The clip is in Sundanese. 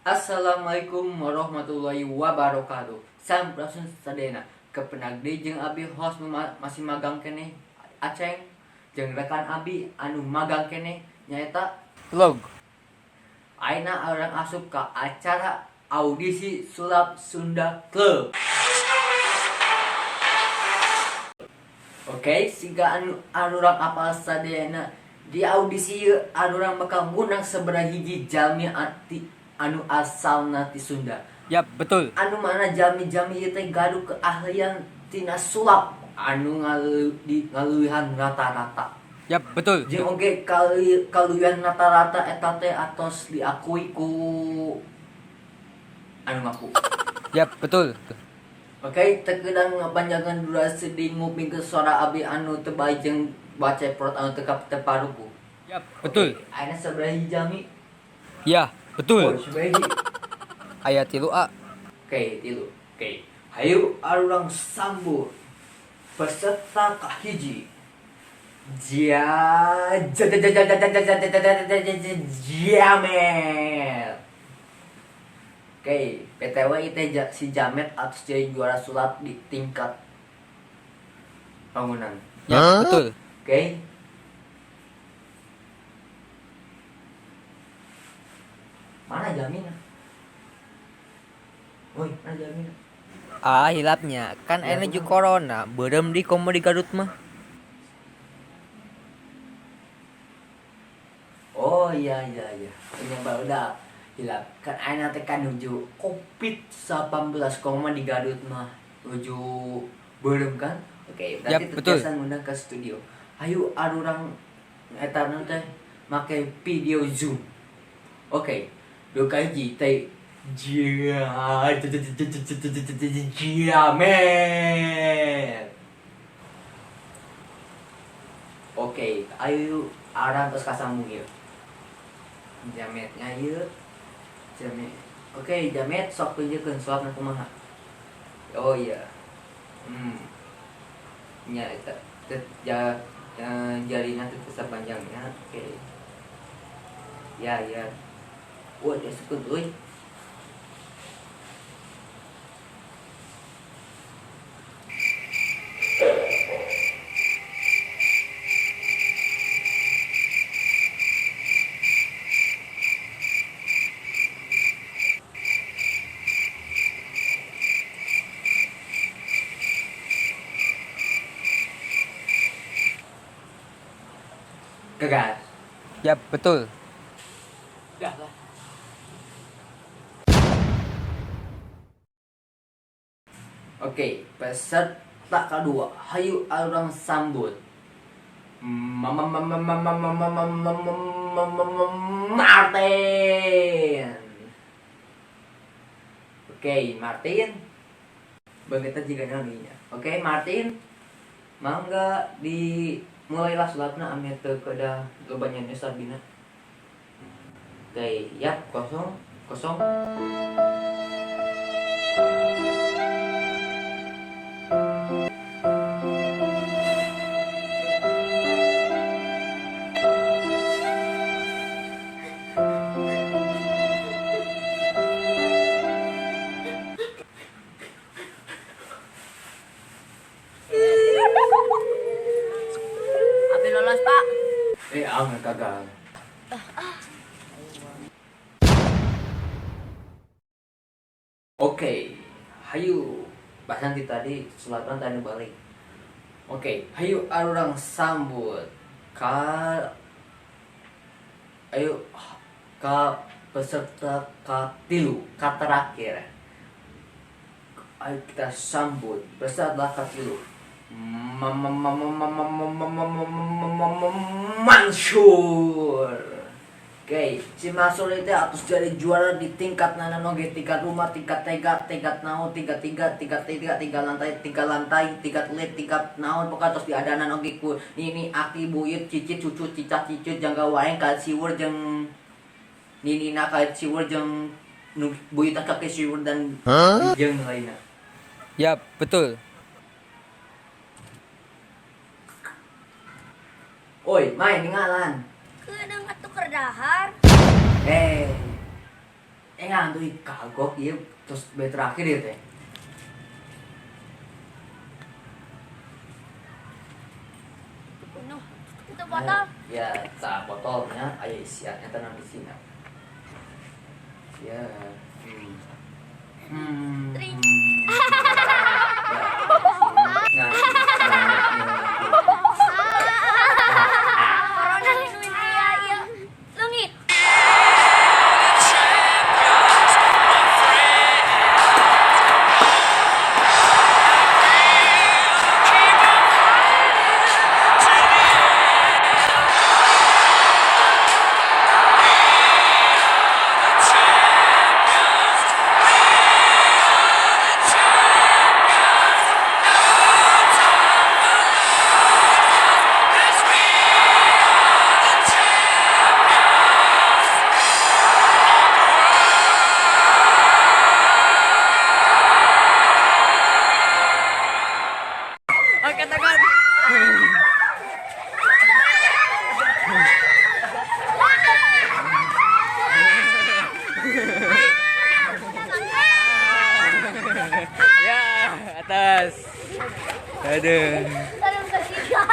Assalamualaikum warahmatullahi wabarakatuh. Sampurasun sadayana. Kepenag deui jeung abi host nu masih magang keneh Aceng jeung rekan abi anu magang keneh nyaeta Vlog. Ayeuna urang asup ka acara audisi Sulap Sunda Club. Oke, siga anu arurang apal sadayana di audisi ieu arurang bakal ngundang sabaraha hiji jalmi ati anu asalna ti Sunda. Yap, betul. Anu mana jalmi-jalmi ieu teh gaduh keahlian tina sulap anu ngaleuwihan rata-rata. Yap, betul. Jeung oge kaleuwihan rata-rata eta teh atos diakui ku anu ngaku. Yap, betul. Oke, teu keudang ngapanjangan durasi di ngupingkeun suara abi anu teu bae jeung baceprot anu teu paruguh. Yap, betul. Oke, ayeuna sabaraha hiji jalmi? Ya, betul. Oh, sabaraha hiji? Aya 3 A. Oke, 3. Oke. Hayu arurang sambut peserta kahiji. Ja ja ja ja ja ja ja ja ja ja ja ja Jamet. Oke, PTW itu si Jamet atas jadi juara sulap di tingkat bangunan. Ya, betul. Oke. Mana jaminan? Woi, mana jaminan? Ah, hilapnya. Kan Ya, aya nuju kumaha? corona, beureum di komo di Garut mah. Oh iya iya iya. Ini baru udah hilap. Kan ayeuna teh kan nuju Covid-19 koma di Garut mah nuju beureum kan? Oke, berarti Yap, betul. terbiasa ngundang ke studio. Ayo arurang eta teh make video Zoom. Oke, dua kali teh Jamet. Oke, ayo arang terus kasambung yuk. Jametnya yuk. Jamet. Oke, Jamet sok tunjukkeun sulapna kumaha. Oh iya. Nya eta teh ja jarina teh teu sapanjangnya. Oke. Ya ya. Wah, dia sekut euy. Gagal. Yap, betul. Dah lah. Oke, peserta kedua, hayu arurang sambut. Mama mama mama mama mama mama Martin. Oke, Martin. Begitu juga nyanyinya. Oke, Martin. Mangga di mulailah sulapna ame teu kedah loba nyanyi sabina. Oke, ya, kosong, kosong. Abi lolos, Pak. Aman gagal. Oke, hayu. Bahasan ti tadi sulatan tadi balik. Oke, hayu arurang sambut ka ayo ka peserta ka-3, ka terakhir. Ayo kita sambut peserta ka-3. Mansur. Oke, si Mansur itu atus jadi juara di tingkat nana noge, tingkat rumah, tingkat tega, tingkat naon, tingkat tiga, tingkat tiga, tiga lantai, tiga lantai, tingkat lift, tingkat naon, pokoknya terus diadanan oge ku nini, aki, buyut, cicit, cucu, cicak, cicit, jangga waeng, kali siwur, jeung nini na kali siwur, jeung buyut kaki siwur dan jeung lainnya. Yap, betul. Oi, main ningalan. Keunang atuh keur dahar. Engang tuh kagok ieu terus be terakhir ieu teh. Penuh. Tutup botol. Ya, tak botolnya aya isian eta nang isina. Ya. Tring. Ya. Nah, Corona minuin iya iya. Lungit. Angkat tangan. Ya, atas. Aduh. Salam ketiga.